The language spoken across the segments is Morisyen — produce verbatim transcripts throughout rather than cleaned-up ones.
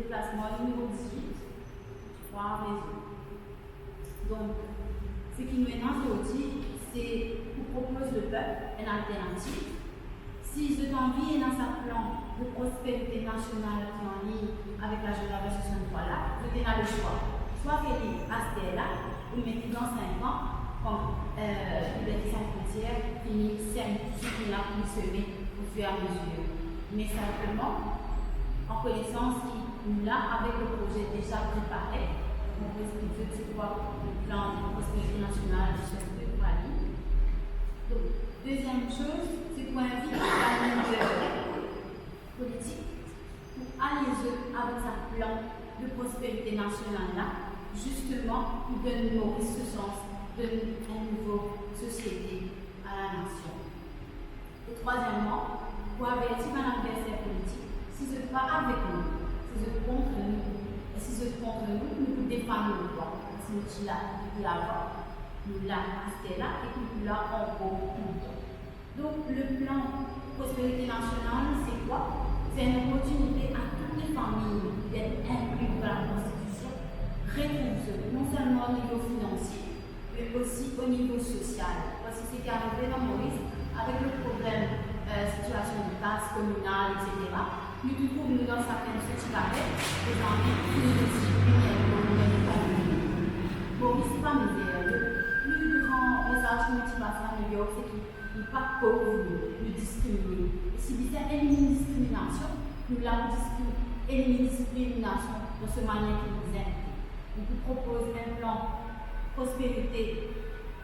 Plasman nimero diz-wit, trwa rezon. Donk, seki nou ena zordi, se pou propoz lepep enn alternativ. Si zot anvi ena sa plan de prosperite nasional ki anlign avek Lagenda de swasann-trwa la, zot ena leswa, swa fer li aster la, ou met li dan sink an, kan, euh, Liberté Sans Frontières fini sem tou seki la pou li seme au fur et à mesure. Me sinpleman, an konesans ki nou la avek le proze deza prepare, nou pou explike se kwa le plan de prosperite nasional, se ki pou ale. Donk, deziem soz, se pou invit bann lider politik pou ale zot avek sa plan de prosperite nasional la, zisteman pou donn Moris so sans, donn enn nouvo sosiete a la nasion. E trwazieman, pou averti bann adverser politik, si zot pa avek nou, si zot kont nou, e si zot kont nou, nou pou defann nou drwa, parski nou ti la depi avan, nou la aster la e nou pou la ankor touletan. Donk, le plan prosperite nasional, se kwa? Se enn loportinite a tou lefami d'être inclus dans la Constitution, retrouv zot, non selman o nivo finansie, me osi o nivo sosial. Parski seki arive dan Moris, avek le problem, euh, sitiasion de kas kominal, et cetera, nou trouv nou dan sakenn so ti karet, dezorme nou diskriminie enn komin, enn komin. Moris pa mizer. Le pli gran mesaz ki mo ti pas la, New York, se ki li pa kor nou, nou diskrimine. E si bizin eliminn diskriminasion, nou la pou diskri-, eliminn diskriminasion dan so manier ki nou bizin ete. Nou pou propoz enn plan prosperite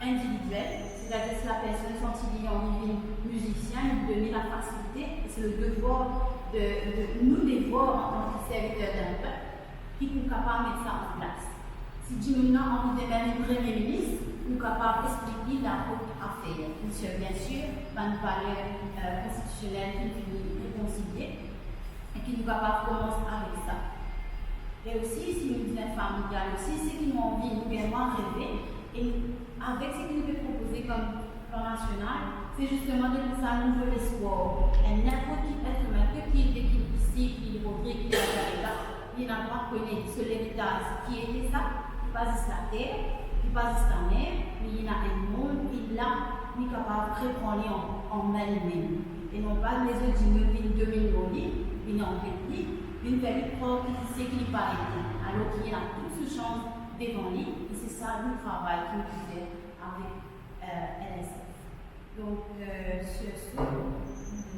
individiel, setadir si la personn santi li anvi vinn mizisien, nou pou donn li la fasilite, e se le devwar de, de, nou devwar antan ki serviter dan pep, ki pou kapav met sa an plas. Si dimoun la anvi devenn premie minis, nou kapav explik li lakot a fer. Li sel, biensir, bann valer, euh, konstitisionel ki nou fini rekonsilie e ki nou kapav koumans avek sa. E osi, si nou bizin familial osi, seki nou anvi, nou bien mwa reve, e nou, avek seki nou pe propoze kom plan nasional, se zisteman donn sa nouvo lespwar. Enn ninport ki et imin, ki li ete, ki li isi, ki li Rodrig, ki li Margarita, li ena drwa kone so leritaz, ki ete sa, ki pa zis later, ki pa zis lamer, me li ena enn mond, e la, li kapav repran li an, an me limem. E non pa lezot dimoun vinn dominn lor li, vinn anbet li, vinn fer li krwar ki li seki li pa ete, alor ki li ena tou so sans devan li, e se sa nou travay ki nou pou fer avek, euh, L S F. Donk, euh, sur ce,